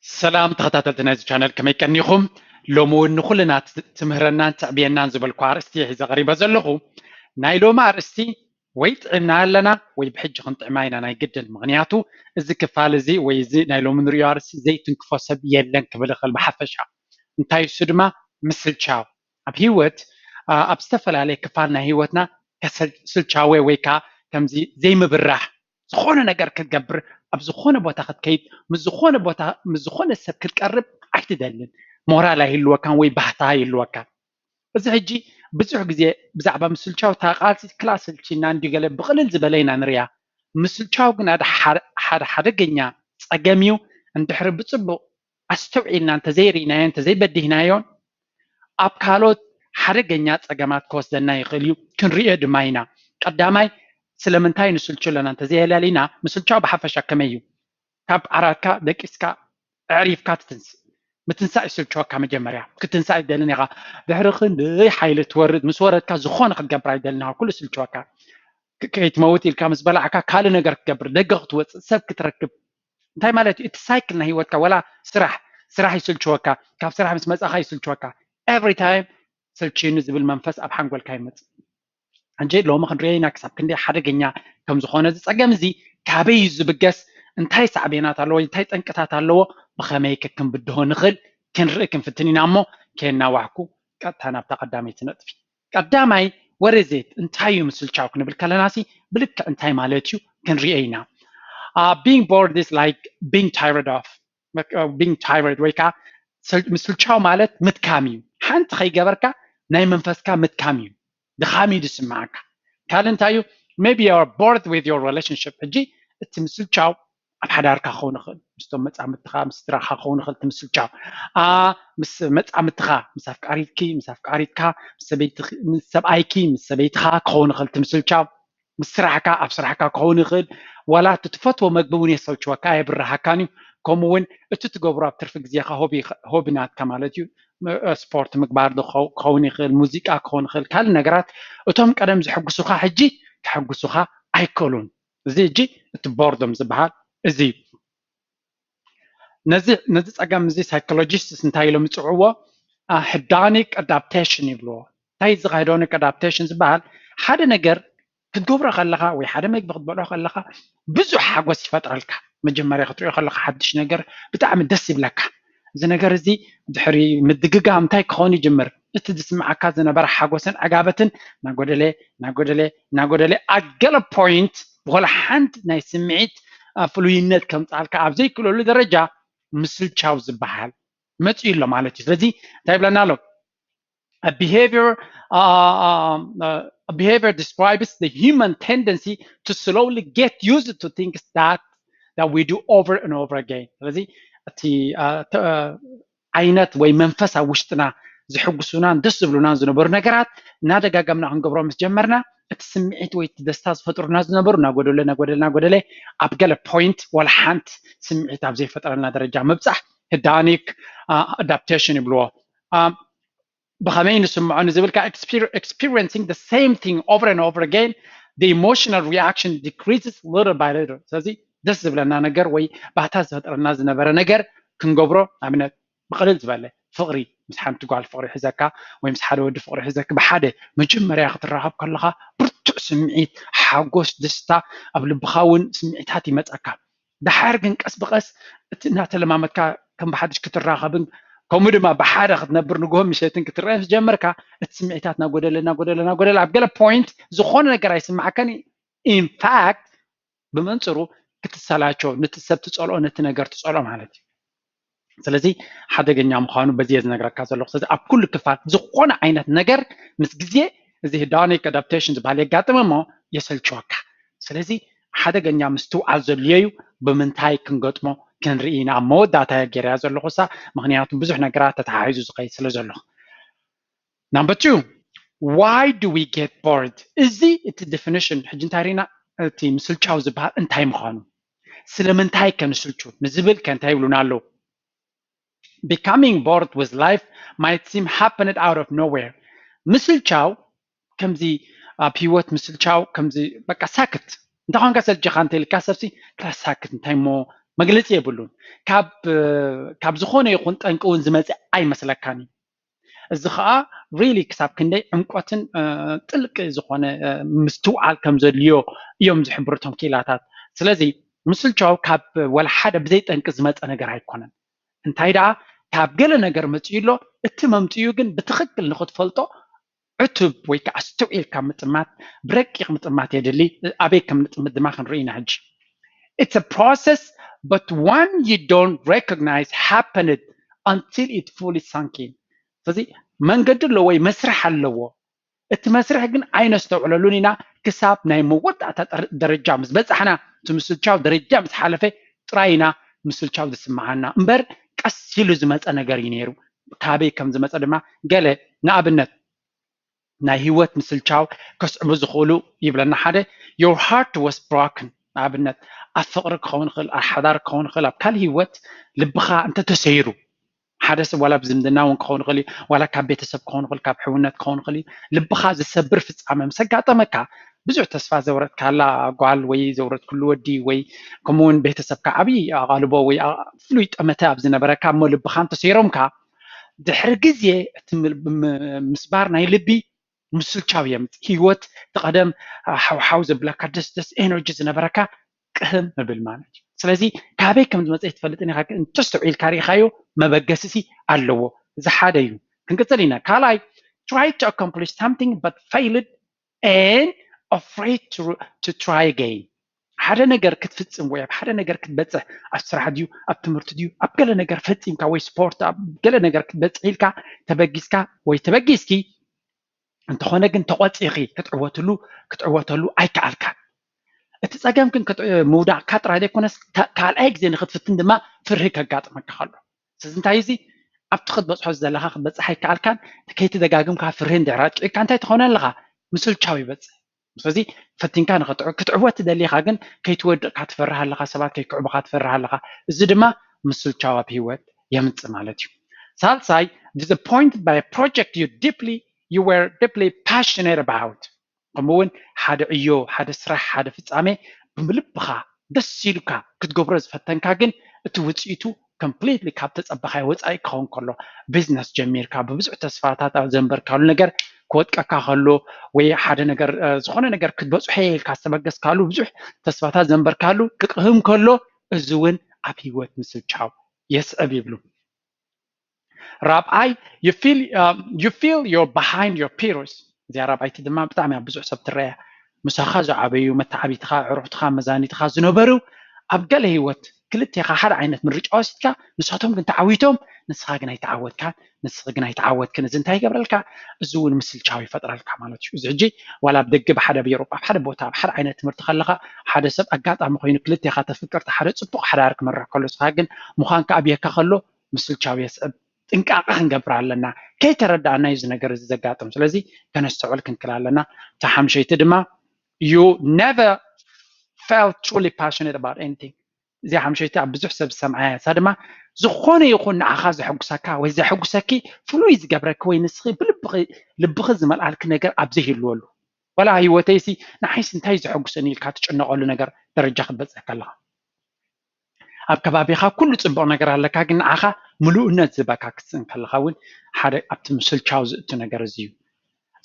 ሰላም ተኸታተልቲ ናይዚ ቻነል፣ ከመይ ቀኒኹም? ሎሚ እውን ንኹልና ት- ትምህረናን ተዕብየናን ዝበልኩ ኣርእስቲ ሒዘ ቀሪበ ዘለኹ። ናይ ሎሚ ኣርእስቲ ወይ ጥዕና ኣለና ወይ ብሕጂ ክንጥዕማ ኢና ናይ ግድን። ምኽንያቱ እዚ ክፋል እዚ ወይ እዚ ናይ ሎሚ ንሪኦ ኣርእስቲ ዘይትንክፎ ሰብ የለን ክብል እኽእል ብሓፈሻ። እንታይ እሱ ድማ ምስልቻው። ኣብ ህይወት ኣብ ዝተፈላለየ ክፋል ናይ ህይወትና ከሰልቻወ ወይ ከዓ ከምዚ ዘይምብራህ ዝኾነ ነገር ክትገብር ኣብ ዝኾነ ቦታ ክትከይድ ምስ ዝኾነ ቦታ ምስ ዝኾነ ሰብ ክትቀርብ ኣይትደልን። ሞራል ኣይህልወካን ወይ ባህታ ኣይህልወካን። እዚ ሕጂ ብዙሕ ግዜ ብዛዕባ ምስልቻው እታ ቃልሲ ክላስልችና እንዲ ገለ ብቕልል ዝበለ ኢና ንሪያ። ምስልቻው ግን ሓደ ሓደገኛ ፀገም እዩ። እንድሕሪ ብፅቡቕ ኣስተውዒልና እንተዘይርኢናዮ እንተዘይበዲህናዮን ኣብ ካልኦት ሓደገኛ ፀገማት ክወስደና ይኽእል እዩ። ክንሪኦ ድማ ኢና። ቀዳማይ ስለምንታይ ንስልቹ ኣለና እንተዘየላሊና ምስልቻው ብሓፈሻ ከመይ እዩ? ካብ ዓራትካ ደቂስካ ኣዕሪፍካ ትትንስእ። ምትንሳእ ይስልችወካ። መጀመርያ ክትንሳእ ኣይደልን ኢኻ። ድሕሪ ክንደይ ሓይሊ ትወርድ ምስ ወረድካ ዝኾነ ክትገብር ኣይደልን ኢኻ። ኩሉ ይስልችወካ። ከይትመውት ኢልካ ምስ በላዕካ ካልእ ነገር ክትገብር፣ ደገ ክትወፅእ፣ ሰብ ክትረክብ። እንታይ ማለት እዩ? እቲ ሳይክል ናይ ህይወትካ ወላ ስራሕ ስራሕ ይስልችወካ። ካብ ስራሕ ምስ መፃኻ ይስልችወካ። ኤቭሪ ታይም ስልችኒ ዝብል መንፈስ ኣብ ሓንጎልካ ይመፅእ። ሕጂ ሎሚ ክንሪኦ ኢና ክሳብ ክንደይ ሓደገኛ ከም ዝኾነ እዚ ፀገም እዚ ካበይ እዩ ዝብገስ፣ እንታይ ሳዕቤናት ኣለዎ፣ እንታይ ጠንቅታት ኣለዎ፣ ብኸመይ ከ ክንብድሆ ንኽእል ክንርኢ ክንፍትን ኢና። እሞ ከየናዋሕኩ ቀጥታ ናብታ ቀዳመይቲ ነጥቢ። ቀዳማይ ወረዜት እንታይ እዩ ምስልቻው ክንብል ከለናሲ ብልክዕ እንታይ ማለት እዩ ክንሪኦ ኢና። Being bored is like being tired of being tired ወይ ከዓ ምስልቻው ማለት ምትካም እዩ። ሓንቲ ከይገበርካ ናይ መንፈስካ ምትካም እዩ። ድኻም እዩ ዝስምዓካ። ካልእ እንታይ እዩ? Maybe you are bored with your relationship። ሕጂ እቲ ምስልቻው ኣብ ሓዳርካ ክኸውን ይኽእል፣ ምስቶም መፃምድትኻ ምስ ስድራኻ ክኸውን ይኽእል እቲ ምስልቻው። ምስ መፃምድትኻ፣ ምስ ኣፍቃሪትኪ፣ ምስ ኣፍቃሪትካ፣ ምስ ሰበይትኺ፣ ምስ ሰብኣይኪ፣ ምስ ሰበይትኻ ክኸውን ይኽእል እቲ ምስልቻው። ምስ ስራሕካ፣ ኣብ ስራሕካ ክኸውን ይኽእል። ዋላ እቲ ትፈትዎ መግቢ እውን የሰልችወካ፣ ኣየብርሃካን እዩ። ከምኡ እውን እቲ ትገብሮ ኣብ ትርፊ ግዜኻ ሆቢ ናትካ ማለት እዩ። ስፖርት ምግባር ክኸውን ይኽእል፣ ሙዚቃ ክኸውን ይኽእል፣ ካልእ ነገራት። እቶም ቀደም ዝሕጉሱኻ ሕጂ ከሕጉሱኻ ኣይክእሉን። እዚ ሕጂ እቲ ቦርዶም ዝበሃል እዚ እዩ። ነዚ ነዚ ፀገም እዚ ሳይኮሎጂስትስ እንታይ ኢሎም ይፅውዕዎ? Hedonic adaptation ይብልዎ። እንታይ እዚ hedonic adaptation ዝበሃል? ሓደ ነገር ክትገብሮ ከለኻ ወይ ሓደ መግቢ ክትበልዖ ከለኻ ብዙሕ ሓጎስ ይፈጥረልካ። መጀመርያ ክትሪኦ ከለኻ ሓድሽ ነገር ብጣዕሚ ደስ ይብለካ። እዚ ነገር እዚ ድሕሪ ምድግጋም እንታይ ክኸውን ይጅምር? እቲ ዝስምዓካ ዝነበረ ሓጎስን ዕጋበትን ናጎደለ ናጎደለ ናጎደለ ኣብ ገለ ፖይንት ብኮላ ሓንቲ ናይ ስምዒት ፍሉይነት ከምፃልካ ኣብ ዘይክእለሉ ደረጃ ምስልቻው ዝበሃል መፅኡ ኣሎ ማለት እዩ። ስለዚ እንታይ ይብለና ኣሎ? A behavior, uh, um, uh, a behavior describes the human tendency to slowly get used to things that that we do over and over again. ስለዚ እቲ ዓይነት ወይ መንፈስ ኣብ ውሽጥና ዝሕጉሱናን ደስ ዝብሉናን ዝነበሩ ነገራት እናደጋገምና ክንገብሮ ምስ ጀመርና እቲ ስምዒት ወይ እቲ ደስታ ዝፈጥሩና ዝነበሩ እናጎደለ እናጎደለ እናጎደለ ኣብ ገለ ፖይንት ዋላ ሓንቲ ስምዒት ኣብ ዘይፈጥረልና ደረጃ ምብፃሕ hedonic adaptation ይብልዎ። ብኸመይ ንስምዖ ንዝብል ከዓ experiencing the same thing over and over again, the emotional reaction decreases little by little። ስለዚ ደስ ዝብለና ነገር ወይ ባህታ ዝፈጥረና ዝነበረ ነገር ክንገብሮ፣ ኣብነት ብቕልል ዝበለ ፍቕሪ ምስ ሓንቲ ጓል ፍቕሪ ሒዘካ ወይ ምስ ሓደ ወዲ ፍቕሪ ሒዘክ ብሓደ መጀመርያ ክትራኸብ ከለኻ ብርቱዕ ስምዒት ሓጎስ፣ ደስታ ኣብ ልብኻ እውን ስምዒታት ይመፀካ። ደሓር ግን ቀስ ብቐስ እቲ እናተለማመድካ ከም ብሓድሽ ክትራኸብን ከምኡ ድማ ብሓደ ክትነብር ንግሆ ምሸትን ክትረአ ምስ ጀመርካ እቲ ስምዒታት ናጎደለ ናጎደለ ናጎደለ ኣብ ገለ ፖይንት ዝኾነ ነገር ኣይስማዓካን። ኢንፋክት ብመንፅሩ ክትሰላቸው፣ ነቲ ሰብ ትፀልኦ፣ ነቲ ነገር ትፀልኦ ማለት እዩ። ስለዚ ሓደገኛ ምዃኑ በዚ እየ ዝነግረካ ዘለኹ። ስለዚ ኣብ ኩሉ ክፋል ዝኾነ ዓይነት ነገር ምስ ግዜ እዚ hedonic adaptation ዝበሃል የጋጥም እሞ የሰልችወካ። ስለዚ ሓደገኛ ምስትውዓል ዘድልዮ እዩ። ብምንታይ ክንገጥሞ ክንርኢ ኢና። ኣብ መወዳእታ እየ ገይረያ ዘለኹ እሳ፣ ምኽንያቱ ብዙሕ ነገራት ተተሓሒዙ ዝኸይድ ስለ ዘሎ። Number two, why do we get bored? እዚ እቲ ዴፊኒሽን ሕጂ እንታይ ርኢና፣ እቲ ምስልቻው ዝበሃል እንታይ ምዃኑ፣ ስለምንታይ ከ ንስልቹ ንዝብል ከ እንታይ ይብሉና ኣለዉ? Becoming bored with life might seem happened out of nowhere. ምስልቻው ከምዚ ኣብ ህይወት ምስልቻው ከምዚ በቃ ሳክት እንተ ኾንካ ሰልችኻ እንተ ኢልካ ሰብሲ ክላ ሳክት እንታይ እሞ መግለፂ የብሉን። ካብ ካብ ዝኾነ ይኹን ጠንቂ እውን ዝመፅእ ኣይመስለካን እዩ። እዚ ከዓ really ክሳብ ክንደይ ዕምቆትን ጥልቂ ዝኾነ ምስትውዓል ከም ዘድልዮ እዮም ዝሕብሩ እቶም ክኢላታት። ስለዚ ምስልቻው ካብ ወላ ሓደ ብዘይ ጠንቂ ዝመፀ ነገር ኣይኮነን። እንታይ ደኣ ካብ ገለ ነገር መፅኡ ኣሎ። እቲ መምፅኡ ግን ብትኽክል ንኽትፈልጦ ዕቱብ ወይ ከዓ ኣስተውዒልካ ምጥማት፣ ብረቂቕ ምጥማት የድሊ። ኣበይ ከም ንጥምት ድማ ክንርኢ ኢና ሕጂ። It's a process, but one you don't recognize happened until it fully sunk in. ስለዚ መንገዲ ኣለዎ ወይ መስርሕ ኣለዎ። እቲ መስርሕ ግን ኣይነስተውዕለሉን ኢና። ክሳብ ናይ መወዳእታ ደረጃ ምስ በፃሕና፣ እቲ ምስልቻው ደረጃ ምስ ሓለፈ ጥራይ ኢና ምስልቻው ዝስምዓና እምበር፣ ቀስ ኢሉ ዝመፀ ነገር እዩ ነይሩ። ካበይ ከም ዝመፀ ድማ ገለ ንኣብነት ናይ ህይወት ምስልቻው ከስዕቡ ዝኽእሉ ይብለና። ሓደ፣ your heart was broken። ንኣብነት ኣብ ፍቕሪ ክኸውን ይኽእል፣ ኣብ ሓዳር ክኸውን ይኽእል፣ ኣብ ካልእ ህይወት ልብኻ እንተተሰይሩ፣ ሓደ ሰብ ዋላ ብዝምድና እውን ክኸውን ይኽእል እዩ፣ ዋላ ካብ ቤተሰብ ክኸውን ይኽእል፣ ካብ ሕውነት ክኸውን ይኽእል እዩ። ልብኻ ዝሰብር ፍጻመ ምስ ኣጋጠመካ፣ ብዙሕ ተስፋ ዘውረድካላ ጓል ወይ ዘውረድክሉ ወዲ ወይ ከምኡ እውን ቤተሰብካ ዓብዪ ኣቓልቦ ወይ ፍሉይ ጠመተ ኣብ ዝነበረካ እሞ ልብኻ እንተሰይሮምካ፣ ድሕሪ ግዜ እቲ ምስባር ናይ ልቢ ምስልቻው የምፅእ። ህይወት እቲ ቀደም ሓውሓው ዘብለካ ደስ ደስ ኤነርጂ ዝነበረካ ቅህም ምብል ማለት እዩ። ስለዚ ካበይ ከም ዝመፀ ትፈልጥን ኢኻ፣ ግን እንተስተውዒልካ ርኢኻዮ መበገሲሲ ኣለዎ። እዚ ሓደ እዩ። ክንቅፅል ኢና። ካልኣይ፣ try to accomplish something but failed and afraid to, to try again። ሓደ ነገር ክትፍፅም ወይ ኣብ ሓደ ነገር ክትበፅሕ፣ ኣብ ስራሕ ድዩ ኣብ ትምህርቲ ድዩ ኣብ ገለ ነገር ፈፂምካ ወይ ስፖርት ኣብ ገለ ነገር ክትበፅሕ ኢልካ ተበጊስካ ወይ ተበጊስኪ እንተኾነ ግን ተቆፂኺ ክትዕወትሉ ክትዕወተሉ ኣይከኣልካን። እቲ ፀገም ግን ምውዳቕካ ጥራይ ዘይኮነስ ካልኣይ ግዜ ንክትፍትን ድማ ፍርሂ ከጋጥመካ ከሎ። ስለዚ እንታይ እዚ ኣብቲ ክትበፅሖ ዘለካ ክትበፅሕ ኣይከኣልካን። ከይትደጋግምካ ፍርሂ እንድሕር ኣጥቂዕካ እንታይ ትኾነ ኣለካ? ምስልቻው ይበፅሕ። ስለዚ ፈቲንካ ንክትዕወት ትደሊካ ግን ከይትወድቕካ ትፈርህ ኣለካ፣ ሰባት ከይክዕቡካ ትፈርህ ኣለካ። እዚ ድማ ምስልቻው ኣብ ህይወት የምፅእ ማለት እዩ። ሳልሳይ፣ disappointed by a project you deeply you were deeply passionate about። ከምኡ እውን ሓደ ዕዮ፣ ሓደ ስራሕ፣ ሓደ ፍጻሜ ብልብኻ ደስ ኢሉካ ክትገብሮ ዝፈተንካ ግን እቲ ውፅኢቱ completely ካብ ተፀበኻዮ ወፃኢ ክኸውን ከሎ፣ ቢዝነስ ጀሚርካ ብብዙሕ ተስፋታት ኣብ ዘንበርካሉ ነገር ክወድቀካ ከሎ ወይ ሓደ ነገር ዝኾነ ነገር ክትበፅሖ ኢልካ ዝተበገስካሉ ብዙሕ ተስፋታት ዘንበርካሉ ክቅህም ከሎ፣ እዚ እውን ኣብ ህይወት ምስልቻው የስዕብ ይብሉ። ራብዓይ፣ you feel you're behind your peers። እዚኣ ራብዓይቲ ድማ ብጣዕሚ ኣብ ብዙሕ ሰብ ትረያ። ምሳኻ ዝዓበዩ፣ መተዓቢትኻ፣ ኣዕሩኽትኻ፣ መዛኒትኻ ዝነበሩ ኣብ ገለ ህይወት ክልቴኻ ሓደ ዓይነት ምርጫ ወሲድካ፣ ንሳቶም ግን ተዓዊቶም፣ ንስኻ ግን ኣይተዓወትካን፣ ንስኺ ግን ኣይተዓወትክን። እዚ እንታይ ይገብረልካ? እዚ እውን ምስልቻው ይፈጥረልካ ማለት እዩ። እዚ ሕጂ ዋላ ኣብ ደገ ብሓደ ኣብ ኤውሮጳ ኣብ ሓደ ቦታ ኣብ ሓደ ዓይነት ትምህርቲ ከለኻ ሓደ ሰብ ኣጋጣሚ ኮይኑ ክልቴኻ ተፍቅርቲ ሓደ ፅቡቕ ሓዳር ክመርሕ ከሎ ንስኻ ግን ምዃንካ ኣብየካ ከሎ ምስልቻው የስዕብ። ጥንቃቐ ክንገብር ኣለና። ከይተረዳእና እዩ እዚ ነገር እዚ ዘጋጥም። ስለዚ ከነስተውዕል ክንክል ኣለና። እታ ሓምሸይቲ ድማ you never felt truly passionate about anything። እዚኣ ሓምሸይቲ ኣብ ብዙሕ ሰብ ዝሰምዓያ እያ። እሳ ድማ ዝኾነ ይኹን ንዓኻ ዘሐጉሰካ ወይ ዘሐጉሰኪ ፍሉይ ዝገብረኪ ወይ ንስኺ ብልብኺ ልብኺ ዝመልኣልኪ ነገር ኣብ ዘይህልወሉ ዋላ ህይወተይሲ ንዓይስ እንታይ ዘሐጉሰኒ ኢልካ ትጭነቐሉ ነገር ደረጃ ክትበፅሕ ከለኻ ኣብ ከባቢኻ ኩሉ ፅቡቕ ነገር ኣለካ፣ ግን ንዓኻ ምሉእነት ዝበካ ክትስእን ከለኻ እውን ሓደ ኣብቲ ምስልቻው ዝእቱ ነገር እዚ እዩ።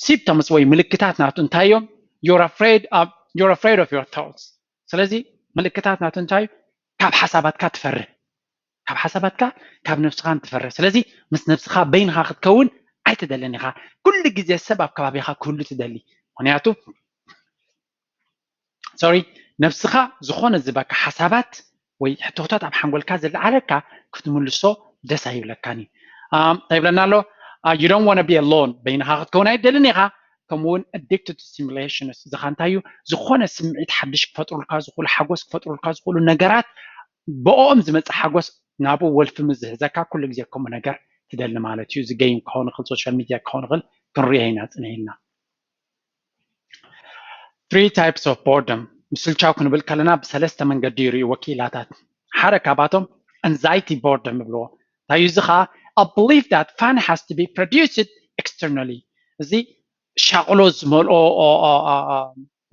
ሲፕተምስ ወይ ምልክታት ናቱ እንታይ እዮም? You're afraid of, you're afraid of your thoughts። ስለዚ ምልክታት ናቱ እንታይ እዩ? ካብ ሓሳባትካ ትፈርህ፣ ካብ ሓሳባትካ ካብ ነብስኻን ትፈርህ። ስለዚ ምስ ነብስኻ በይንኻ ክትከውን ኣይትደልን ኢኻ። ኩሉ ግዜ ሰብ ኣብ ከባቢኻ ክህሉ ትደሊ። ምክንያቱ ሶሪ ነብስኻ ዝኾነ ዝበካ ሓሳባት ወይ ሕቶታት ኣብ ሓንጎልካ ዝለዓለካ ክትምልሶ ደስ ኣይብለካን እዩ። እንታይ ይብለና ኣሎ? You don't want to be alone። በይንኻ ክትከውን ኣይደልን ኢኻ። ከምኡውን addicted to stimulations። እዚ ኻ እንታይ እዩ? ዝኾነ ስምዒት ሓድሽ ክፈጥሩልካ ዝኽእሉ ሓጎስ ክፈጥሩልካ ዝኽእሉ ነገራት ብኦም ዝመፅእ ሓጎስ ናብኡ ወልፊ ምስ ዝሕዘካ ኩሉ ግዜ ከምኡ ነገር ትደሊ ማለት እዩ። እዚ ገይም ክኸውን ይኽእል፣ ሶሻል ሚድያ ክኸውን ይኽእል፣ ክንሪኦ ኢና ፅነ ኢልና። Three types of boredom። ምስልቻው ክንብል ከለና ብሰለስተ መንገዲ ይርእይዎ ክኢላታት። ሓደ ካብኣቶም anxiety boredom ይብልዎ። እንታይ እዩ እዚ ኸዓ? A belief that fun has to be produced externally። እዚ ሻቕሎ ዝመልኦ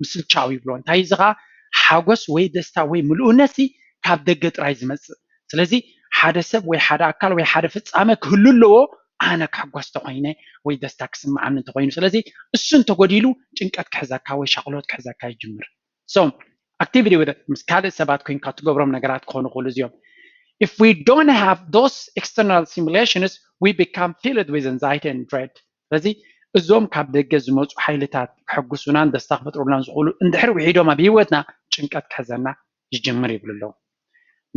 ምስልቻው ይብሎ። እንታይ እዚ ኸዓ ሓጎስ ወይ ደስታ ወይ ምልኡነት ካብ ደገ ጥራይ ዝመፅእ። ስለዚ ሓደ ሰብ ወይ ሓደ ኣካል ወይ ሓደ ፍፃመ ክህሉ ኣለዎ፣ ኣነ ክሕጎስ ተኮይነ ወይ ደስታ ክስምዓኒ እንተኮይኑ። ስለዚ እሱ እንተጎዲሉ ጭንቀት ክሕዘካ ወይ ሻቕሎት ክሕዘካ ይጅምር። So activity with ምስ ካልእ ሰባት ኮይንካ ትገብሮም ነገራት ክኾኑ ይኽእሉ እዚኦም። If we don't have those external stimulations, we become filled with anxiety and dread. ስለዚ እዞም ካብ ደገ ዝመፁ ሓይልታት ክሕጉሱናን ደስታ ክፈጥሩልናን ዝኽእሉ እንድሕር ውሒዶም ኣብ ህይወትና ጭንቀት ክሕዘና ይጅምር ይብሉ ኣለዉ።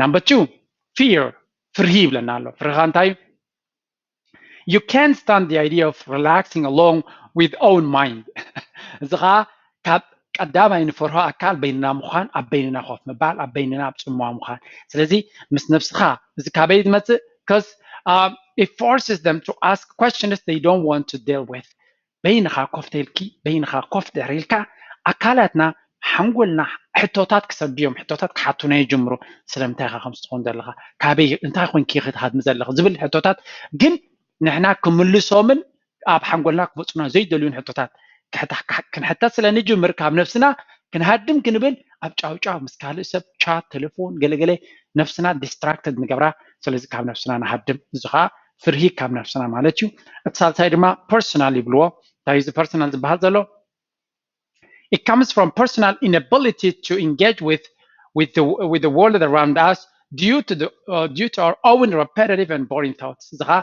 Number two, fear, ፍርሂ ይብለና ኣሎ። ፍርሂ እንታይ እዩ? You can't stand the idea of relaxing alone with own mind. እዚ ኸዓ ካብ ቀዳማይ ንፈርሆ ኣካል በይንና ምዃን፣ ኣብ በይንና ኮፍ ምባል፣ ኣብ በይንና ኣብ ጽምዋ ምዃን። ስለዚ ምስ ነብስኻ እዚ ካበይ ዝመጽእ? Because um, it forces them to ask questions they don't want to deal with. በይንኻ ኮፍ ተልኪ በይንኻ ኮፍ ድሕር ኢልካ ኣካላትና ሓንጎልና ሕቶታት ክሰዱ እዮም። ሕቶታት ክሓቱና ይጅምሩ። ስለምንታይ ኢኻ ከምዚ ትኾን ዘለኻ? ካበይ እንታይ ኮንኪ ክትሃድሚ ዘለኺ ዝብል ሕቶታት ግን ንሕና ክምልሶምን ኣብ ሓንጎልና ክመፁና ዘይደልዩን ሕቶታት ክንሕተት ስለ ንጅምር ካብ ነብስና ክንሃድም ክንብል ኣብ ጫውጫው ምስ ካልእ ሰብ ቻት፣ ቴሌፎን፣ ገለገለ ነብስና distracted ንገብራ። ስለዚ ካብ ነብስና ንሃድም። እዚ ከዓ ፍርሂ ካብ ነብስና ማለት እዩ። እቲ ሳልሳይ ድማ personal ይብልዎ። እንታይ እዚ personal ዝበሃል ዘሎ? It comes from personal inability to engage with with the, with the world around us due to the uh, due to our own repetitive and boring thoughts. እዚ ከዓ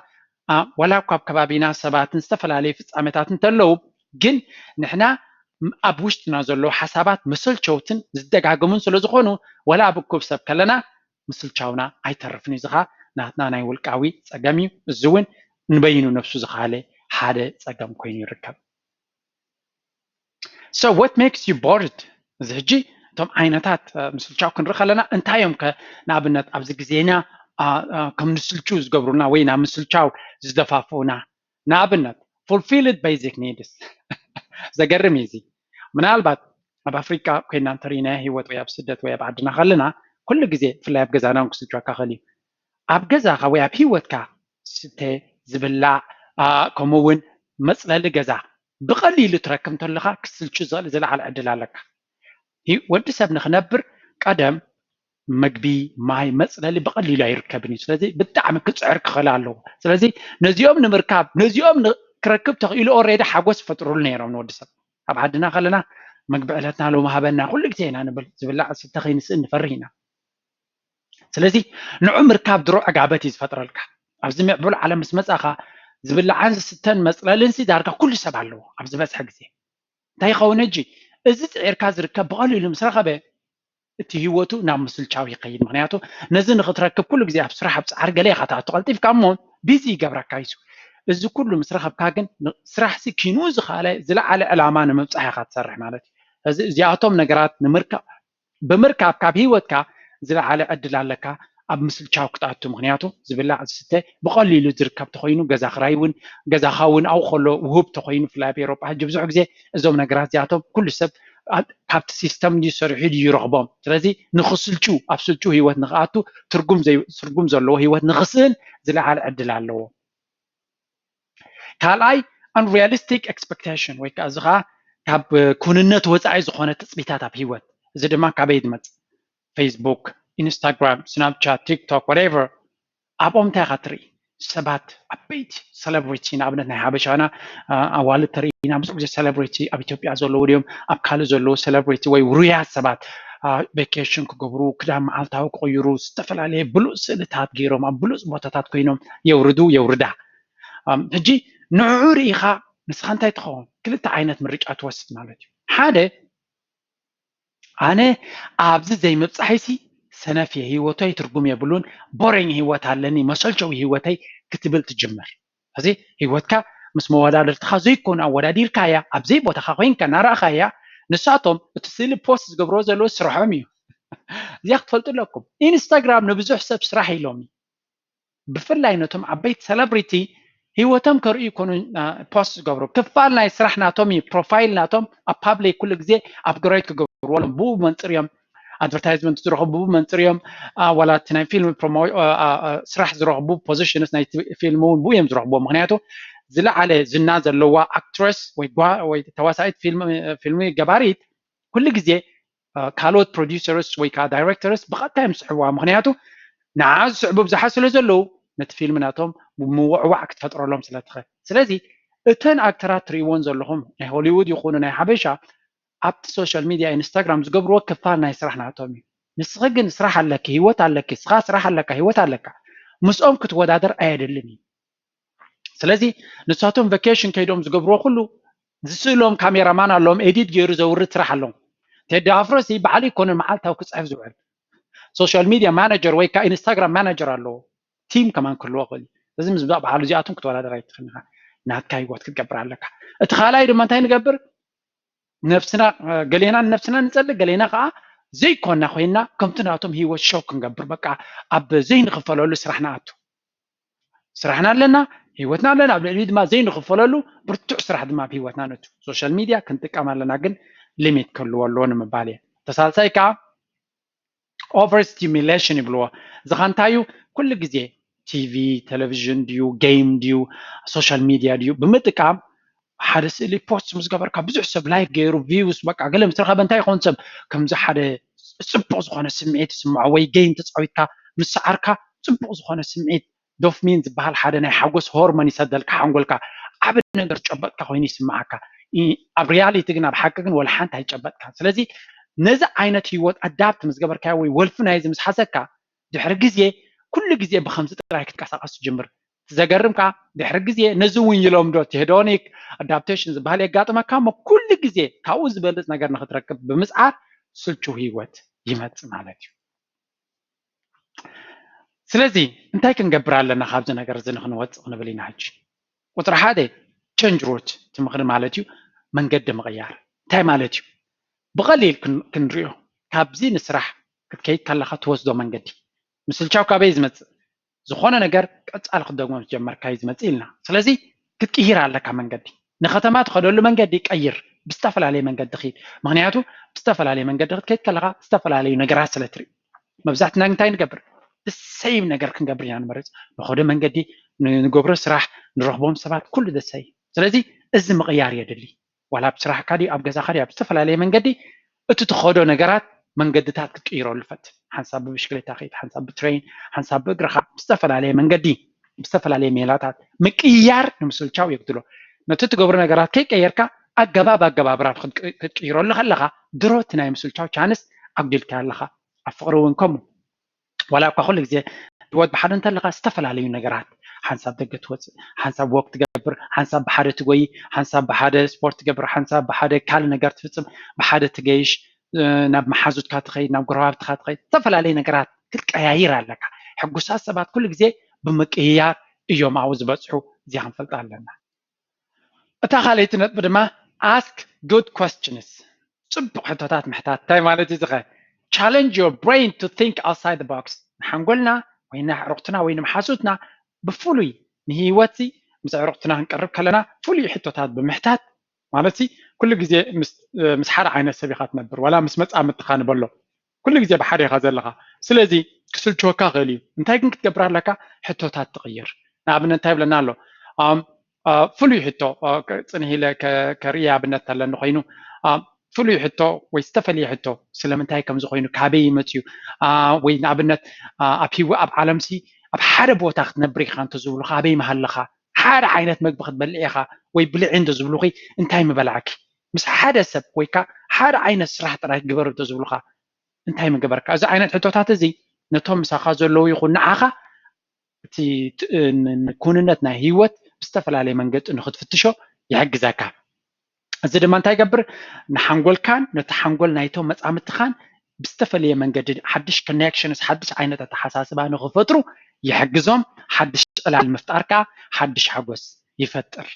ወላ እኳ ኣብ ከባቢና ሰባትን ዝተፈላለዩ ፍፃመታት እንተለዉ ግን ንሕና ኣብ ውሽጥና ዘለዉ ሓሳባት መሰልቸውትን ዝደጋገሙን ስለ ዝኾኑ ወላ ኣብ እኩብ ሰብ ከለና ምስልቻውና ኣይተርፍን እዩ። እዚ ከዓ ናትና ናይ ውልቃዊ ፀገም እዩ። እዚ እውን ንበይኑ ነብሱ ዝኸኣለ ሓደ ፀገም ኮይኑ ይርከብ። So what makes you bored? እዚ ሕጂ እቶም ዓይነታት ምስልቻው ክንርኢ ከለና እንታይ እዮም ከ ንኣብነት ኣብዚ ግዜና ከም ንስልቹ ዝገብሩና ወይ ናብ ምስልቻው ዝደፋፍኡና? ንኣብነት fulfilled basic needs። ዘገርም እዩ እዚ። ምናልባት ኣብ ኣፍሪቃ ኮይና እንተሪእናዮ ህይወት ወይ ኣብ ስደት ወይ ኣብ ዓድና ከለና ኩሉ ግዜ ብፍላይ ኣብ ገዛና እውን ክስልችወካ ክእል እዩ። ኣብ ገዛኻ ወይ ኣብ ህይወትካ ዝስተ ዝብላዕ ከምኡ እውን መፅለሊ ገዛ ብቐሊሉ ትረክብ እንተለኻ ክትስልቹ ዝኽእል ዝለዓለ ዕድል ኣለካ። ወዲ ሰብ ንክነብር ቀደም መግቢ፣ ማይ፣ መፅለሊ ብቐሊሉ ኣይርከብን እዩ። ስለዚ ብጣዕሚ ክፅዕር ክኽእል ኣለዎ። ስለዚ ነዚኦም ንምርካብ ነዚኦም ክረክብ ተኽኢሉ already ሓጎስ ይፈጥሩሉ ነይሮም ንወዲ ሰብ። ኣብ ዓድና ከለና መግቢ ዕለትና ሎሚ ሃበና ኩሉ ግዜ ኢና ንብል። ዝብላዕ ዝስተ ከይንስእን ንፈርህ ኢና። ስለዚ ንዑ ምርካብ ድሮ ዕጋበት እዩ ዝፈጥረልካ። ኣብዚ ምዕቡል ዓለም ምስ መፃኻ ዝብላዕን ዝስተን መፅለልን ሲ ዳርጋ ኩሉ ሰብ ኣለዎ ኣብ ዝበዝሐ ግዜ። እንታይ ይኸውን ሕጂ? እዚ ፅዒርካ ዝርከብ ብቐሊሉ ምስ ረኸበ እቲ ህይወቱ ናብ ምስልቻው ይኸይድ። ምክንያቱ ነዚ ንክትረክብ ኩሉ ግዜ ኣብ ስራሕ ኣብ ፃዕሪ ገለ ኢኻ ትኣቱ ቀልጢፍካ እሞ ቢዚ ይገብረካ እዩ። እዚ ኩሉ ምስ ረኸብካ ግን ስራሕ ሲ ኪኑ ዝኸኣለ ዝለዓለ ዕላማ ንምብፃሕ ኢኻ ትሰርሕ ማለት እዩ። እዚ እዚኣቶም ነገራት ንምርካብ ብምርካብ ካብ ህይወትካ ዝለዓለ ዕድል ኣለካ ኣብ ምስልቻው ክትኣቱ። ምክንያቱ ዝብላዕ ዝስተ ብቐሊሉ ዝርከብ ተኮይኑ ገዛ ክራይ እውን ገዛኻ እውን ኣብኡ ከሎ ውሁብ ተኮይኑ ብፍላይ ኣብ ኤሮጳ ሕጂ ብዙሕ ግዜ እዞም ነገራት እዚኣቶም ኩሉ ሰብ ካብቲ ሲስተም ድዩ ሰሪሑ ድዩ ይረኽቦም። ስለዚ ንክስልቹ ኣብ ስልቹ ህይወት ንክኣቱ ትርጉም ዘለዎ ህይወት ንክስእን ዝለዓለ ዕድል ኣለዎ። ካልኣይ unrealistic expectation ወይ ከዓ እዚ ከዓ ካብ ኩንነት ወፃኢ ዝኾነ ትፅቢታት ኣብ ህይወት። እዚ ድማ ካበይ ዝመፅእ? ፌስቡክ፣ ኢንስታግራም፣ ስናፕቻት፣ ቲክቶክ whatever ኣብኦም እንታይ ኢኻ ትርኢ? ሰባት ዓበይቲ ሰለብሪቲ ንኣብነት ናይ ሓበሻና ኣዋልድ ተርኢና ብዙሕ ግዜ ሰለብሪቲ ኣብ ኢትዮጵያ ዘለዉ ድዮም ኣብ ካልእ ዘለዉ ሰለብሪቲ ወይ ውሩያት ሰባት ቬኬሽን ክገብሩ ክዳን መዓልታዊ ክቕይሩ ዝተፈላለየ ብሉፅ ስእልታት ገይሮም ኣብ ብሉፅ ቦታታት ኮይኖም የውርዱ የውርዳ። ሕጂ ንዕኡ ርኢኻ ንስኻ እንታይ ትኸውን? ክልተ ዓይነት ምርጫ ትወስድ ማለት እዩ። ሓደ ኣነ ኣብዚ ዘይምብፃሕይሲ ሰነፍ እየ፣ ህይወተይ ትርጉም የብሉን፣ ቦሪንግ ህይወት ኣለኒ፣ መሰልቸዊ ህይወተይ ክትብል ትጅምር። እዚ ህይወትካ ምስ መወዳድርትኻ ዘይኮኑ ኣወዳዲርካያ ኣብ ዘይቦታኻ ኮይንካ እናረእኻያ ንሳቶም እቲ ስእሊ ፖስት ዝገብርዎ ዘለዉ ስርሖም እዩ። እዚኣ ክትፈልጡ ኣለኩም። ኢንስታግራም ንብዙሕ ሰብ ስራሕ ኢሎም እዩ። ብፍላይ ነቶም ዓበይቲ ሰለብሪቲ ህይወቶም ከርእዩ ይኮኑ ፖስት ዝገብሩ ክፋል ናይ ስራሕ ናቶም እዩ። ፕሮፋይል ናቶም ኣብ ፓብሊክ ኩሉ ግዜ ኣፕግሬድ ክገብርዎ ኣለዎም። ብኡ መንፅር እዮም ኣድቨርታይዝመንት ዝረኽቡ፣ ብኡ መንፅር እዮም ዋላ እቲ ናይ ፊልም ስራሕ ዝረኽቡ፣ ፖዚሽንስ ናይ ፊልም እውን ብኡ እዮም ዝረኽብዎ። ምክንያቱ ዝለዓለ ዝና ዘለዋ ኣክትረስ ወይ ተዋሳኢት ፊልሚ ገባሪት ኩሉ ግዜ ካልኦት producers ወይ ከዓ directors ብቐጥታ እዮም ዝስዕብዋ። ምክንያቱ ንዓ ዝስዕቡ ብዙሓት ስለ ዘለዉ ነቲ ፊልም ናቶም ምውዕዋዕ ክትፈጥረሎም ስለ ትኽእል። ስለዚ እተን ኣክተራት ትርእይዎን ዘለኹም ናይ ሆሊውድ ይኹኑ ናይ ሓበሻ ኣብቲ social media Instagram ዝገብርዎ ክፋል ናይ ስራሕ ናቶም እዩ። ንስኺ ግን ስራሕ ኣለኪ፣ ህይወት ኣለኪ፣ ንስኻ ስራሕ ኣለካ፣ ህይወት ኣለካ። ምስኦም ክትወዳደር ኣየድልን እዩ። ስለዚ ንሳቶም vacation ከይዶም ዝገብርዎ ኩሉ ዝስእሎም ካሜራማን ኣለዎም፣ ኤዲት ገይሩ ዘውርድ ስራሕ ኣለዎም። ቴዲ ኣፍሮ ሲ ባዕሉ ይኮነ መዓልታዊ ክፅሕፍ ዝውዕል social media manager ወይ ከዓ Instagram manager ኣለዎ። ቲም ከማን ክህልዎ ክእል። እዚ ምስ በዓሉ እዚኣቶም ክትወዳደር ኣይትኽእል ኢኻ። ናትካ ህይወት ክትገብር ኣለካ። እቲ ካልኣይ ድማ እንታይ ንገብር? ነብስና ገሌና ንነብስና ንጸልእ፣ ገሌና ከዓ ዘይኮና ኮይና ከምቲ ናቶም ህይወት ሾው ክንገብር፣ በቃ ኣብ ዘይንኽፈለሉ ስራሕ ንኣቱ። ስራሕና ኣለና፣ ህይወትና ኣለና፣ ኣብ ልዕሊኡ ድማ ዘይንኽፈለሉ ብርቱዕ ስራሕ ድማ ኣብ ህይወትና ነቱ። social media ክንጥቀም ኣለና፣ ግን ሊሚት ክህልዎ ኣለዎ ንምባል እየ። ተሳልሳይ ከዓ over stimulation ይብልዎ። እዚ ኸ እንታይ እዩ? ኩሉ ግዜ ቲቪ፣ ቴሌቪዥን ድዩ፣ ጌም ድዩ፣ social media ድዩ ብምጥቃም ሓደ ስእሊ ፖስት ምስ ገበርካ ብዙሕ ሰብ ላይክ ገይሩ views በቃ ገለ ምስ ረኸበ እንታይ ይኸውን? ሰብ ከምዚ ሓደ ጽቡቕ ዝኾነ ስምዒት ይስምዖ ወይ ጌም ተጻዊትካ ምስ ሰዓርካ ጽቡቕ ዝኾነ ስምዒት ዶፍሚን ዝበሃል ሓደ ናይ ሓጎስ ሆርሞን ይሰደልካ ሓንጎልካ ዓቢ ነገር ጨበጥካ ኮይኑ ይስምዓካ። ኣብ ሪያሊቲ ግን ኣብ ሓቂ ግን ወላ ሓንቲ ኣይጨበጥካን። ስለዚ ነዚ ዓይነት ህይወት ኣዳፕት ምስ ገበርካዮ ወይ ወልፊ ናይዚ ምስ ሓሰካ ድሕሪ ግዜ ኩሉ ግዜ ብከምዚ ጥራይ ክትቀሳቀስ ትጅምር። እቲ ዘገርም ከዓ ድሕሪ ግዜ ነዚ እውን ይለምዶ እቲ ሄዶኒክ ኣዳፕቴሽን ዝበሃል የጋጥመካ እሞ ኩሉ ግዜ ካብኡ ዝበልፅ ነገር ንክትረክብ ብምፅዓር ስልቹ ህይወት ይመፅእ ማለት እዩ። ስለዚ እንታይ ክንገብር ኣለና ካብዚ ነገር እዚ ንክንወፅእ ክንብል ኢና ሕጂ? ቁፅሪ ሓደ ቸንጅ ሩት እቲ ምኽሪ ማለት እዩ መንገዲ ምቕያር። እንታይ ማለት እዩ? ብቐሊል ክንሪኦ ካብዚ ንስራሕ ክትከይድ ከለኻ ትወስዶ መንገዲ ምስልቻው ካበይ ዝመፅእ? ዝኾነ ነገር ቀፃሊ ክትደግሞ ምስ ጀመርካ እዩ ዝመፅእ ኢልና። ስለዚ ክትቅይር ኣለካ መንገዲ። ንከተማ ትኸደሉ መንገዲ ቀይር፣ ብዝተፈላለየ መንገዲ ኺድ። ምክንያቱ ብዝተፈላለየ መንገዲ ክትከይድ ከለኻ ዝተፈላለዩ ነገራት ስለ ትርኢ። መብዛሕትና እንታይ ንገብር? the same ነገር ክንገብር ኢና ንመርፅ። ንኸዶ መንገዲ፣ ንገብሮ ስራሕ፣ ንረኽቦም ሰባት ኩሉ the same። ስለዚ እዚ ምቕያር የድሊ። ዋላ ኣብ ስራሕካ ድዩ ኣብ ገዛኻ ድዩ ኣብ ዝተፈላለየ መንገዲ እቲ ትኸዶ ነገራት መንገድታት ክትቅይረሉ ፈትን። ሓንሳብ ብብሽክሌታ ኸይድ፣ ሓንሳብ ብትሬን፣ ሓንሳብ ብእግርኻ ብዝተፈላለየ መንገዲ ብዝተፈላለየ ሜላታት ምቅያር ንምስልቻው የግድሎ። ነቲ ትገብሮ ነገራት ከይቀየርካ ኣገባብ ኣገባብራ ክትቅይረሉ ከለኻ ድሮ እቲ ናይ ምስልቻው ቻንስ ኣጉዲልካ ኣለኻ። ኣብ ፍቕሪ እውን ከምኡ ዋላ እኳ ኩሉ ግዜ ህይወት ብሓደ እንተለካ ዝተፈላለዩ ነገራት ሓንሳብ ደገ ትወፅእ ሓንሳብ ወክ ትገብር ሓንሳብ ብሓደ ትጎይ ሓንሳብ ብሓደ ስፖርት ትገብር ሓንሳብ ብሓደ ካልእ ነገር ትፍፅም ብሓደ ትገይሽ ናብ መሓዙትካ ትኸይድ ናብ ጎረባብትካ ትኸይድ ዝተፈላለዩ ነገራት ክትቀያይር ኣለካ። ሕጉሳት ሰባት ኩሉ ግዜ ብምቅይያር እዮም ኣብኡ ዝበፅሑ። እዚኣ ክንፈልጣ ኣለና። እታ ካልኣይቲ ነጥቢ ድማ ask good questions። ፅቡቕ ሕቶታት ምሕታት እንታይ ማለት እዩ? ዝኸ challenge your brain to think outside the box። ንሓንጎልና ወይ ንኣዕሩኽትና ወይ ንምሓዙትና ብፍሉይ ንህይወት ምስ ኣዕሩኽትና ክንቀርብ ከለና ፍሉይ ሕቶታት ብምሕታት ማለት ኩሉ ግዜ ምስ ሓደ ዓይነት ሰብ ኢኻ ትነብር ዋላ ምስ መፃምድትኻ ንበሎ ኩሉ ግዜ ብሓደ ኢኻ ዘለኻ። ስለዚ ክስልችወካ ክእል እዩ። እንታይ ግን ክትገብር ኣለካ? ሕቶታት ትቕይር። ንኣብነት እንታይ ይብለና ኣሎ? ፍሉይ ሕቶ ፅንህ ኢለ ከርኢ ኣብነት ኣለኒ ኮይኑ ፍሉይ ሕቶ ወይ ዝተፈለየ ሕቶ ስለምንታይ ከምዚ ኮይኑ ካበይ ይመፅዩ ወይ ንኣብነት ኣብ ህይወ ኣብ ዓለምሲ ኣብ ሓደ ቦታ ክትነብር ኢኻ እንተዝብሉኻ ኣበይ ምሃለኻ ሓደ ዓይነት መግቢ ክትበልዕ ኢኻ ወይ ብልዒ እንተዝብሉኺ እንታይ ምበላዕኪ ምስ ሓደ ሰብ ወይ ከዓ ሓደ ዓይነት ስራሕ ጥራይ ግበር እንተዝብሉኻ እንታይ ምገበርካ? እዚ ዓይነት ሕቶታት እዚ ነቶም ምሳኻ ዘለዉ ይኹን ንዓኻ እቲ ክውንነት ናይ ህይወት ብዝተፈላለየ መንገዲ ንክትፍትሾ ይሕግዘካ። እዚ ድማ እንታይ ይገብር? ንሓንጎልካን ነቲ ሓንጎል ናይቶም መፃምድትኻን ብዝተፈለየ መንገዲ ሓድሽ ኮኔክሽንስ ሓድሽ ዓይነት ኣተሓሳስባ ንክፈጥሩ ይሕግዞም። ሓድሽ ዕላል ምፍጣር ከዓ ሓድሽ ሓጎስ ይፈጥር።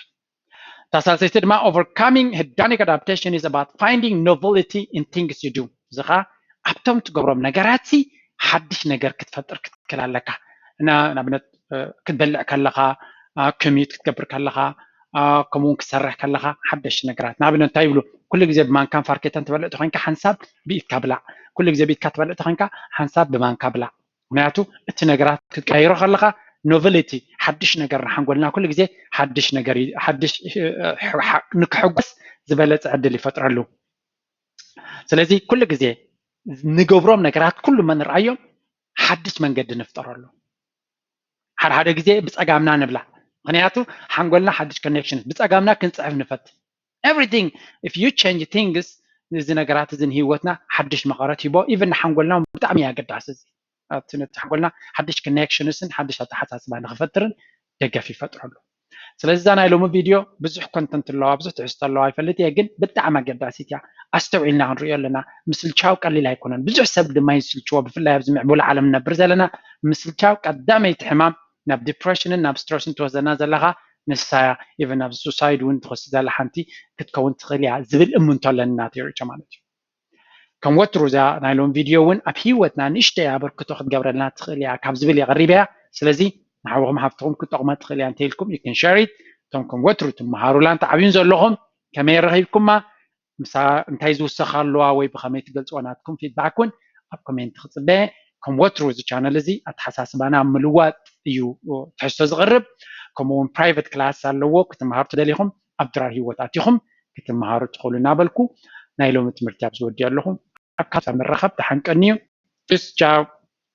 እታ ሳልሰይቲ ድማ overcoming hedonic adaptation is about finding novelty in things you do። እዚ ከዓ ኣብቶም ትገብሮም ነገራት ሓድሽ ነገር ክትፈጥር ክትክል ኣለካ። ንኣብነት ክትበልዕ ከለካ፣ ኮሚዩት ክትገብር ከለካ፣ ከምኡ እውን ክትሰርሕ ከለካ ሓደሽቲ ነገራት ንኣብነት እንታይ ይብሉ ኩሉ ግዜ ብማንካን ፋርኬታን ትበልዕ ተኮይንካ ሓንሳብ ብኢድካ ብላዕ፣ ኩሉ ግዜ ብኢድካ ትበልዕ ተኮይንካ ሓንሳብ ብማንካ ብላዕ። ምክንያቱ እቲ ነገራት ክትቀያይሮ ከለካ ኖቨሊቲ ሓድሽ ነገር ንሓንጎልና ኩሉ ግዜ ሓድሽ ነገር ሓድሽ ንክሕጎስ ዝበለፀ ዕድል ይፈጥረሉ። ስለዚ ኩሉ ግዜ ንገብሮም ነገራት ኩሉ መንርኣዮም ሓድሽ መንገዲ ንፍጠረሉ። ሓደ ሓደ ግዜ ብፀጋምና ንብላ፣ ምክንያቱ ሓንጎልና ሓድሽ connection፣ ብፀጋምና ክንፅሕፍ ንፈት። Everything, if you change things፣ እዚ ነገራት እዚ ንህይወትና ሓድሽ መቐረት ሂቦ። ኢቨን ንሓንጎልና ብጣዕሚ ኣገዳሲ እዚ፣ ኣብቲ ነቲ ሓንጎልና ሓድሽ connections ን ሓድሽ ኣተሓሳስባ ንክፈጥርን ደገፍ ይፈጥረሉ። ስለዚ እዛ ናይ ሎሚ ቪድዮ ብዙሕ ኮንተንት ኣለዋ፣ ብዙሕ ትሕዝቶ ኣለዋ ይፈልጥ እየ፣ ግን ብጣዕሚ ኣገዳሲት እያ። ኣስተውዒልና ክንሪኦ ኣለና። ምስልቻው ቀሊል ኣይኮነን። ብዙሕ ሰብ ድማ ይስልችዎ፣ ብፍላይ ኣብዚ ምዕቡል ዓለም ንነብር ዘለና። ምስልቻው ቀዳመይቲ ሕማም ናብ ዲፕሬሽንን ናብ ስትረስን ትወስደና ዘለኻ ንሳ እያ። ኢቨን ናብ ሱሳይድ እውን ትወስድ ዘላ ሓንቲ ክትከውን ትኽእል እያ ዝብል እምንቶ ኣለና ናተይ ርኢቶ ማለት እዩ። ከም ወትሩ እዛ ናይ ሎም ቪድዮ እውን ኣብ ህይወትና ንእሽተይ ኣበርክቶ ክትገብረልና ትኽእል እያ ካብ ዝብል እየ ቀሪበያ። ስለዚ ንሓውኹም ሃፍትኹም ክጠቕማ ትኽእል እያ እንተኢልኩም you can share it። እቶም ከም ወትሩ ትመሃሩላን ተዓብዩን ዘለኹም ከመይ ረኺብኩማ? ምሳ እንታይ ዝውሰኻ ኣለዋ ወይ ብኸመይ ትገልፅዎ ናትኩም ፊድባክ እውን ኣብ ኮሜንት ክፅበ። ከም ወትሩ እዚ ቻነል እዚ ኣተሓሳስባና ኣብ ምልዋጥ እዩ ትሕዝቶ ዝቕርብ። ከምኡ እውን ፕራይቨት ክላስ ኣለዎ። ክትመሃሩ ትደሊኹም ኣብ ድራር ህይወት ኣቲኹም ክትመሃሩ ትኽእሉ እናበልኩ ናይ ሎሚ ትምህርቲ ኣብዚ ወዲኦ ኣለኹ። ኣብ ካልእ መራኸብ ደሓን ቀንዩ። ፒስ ቻው።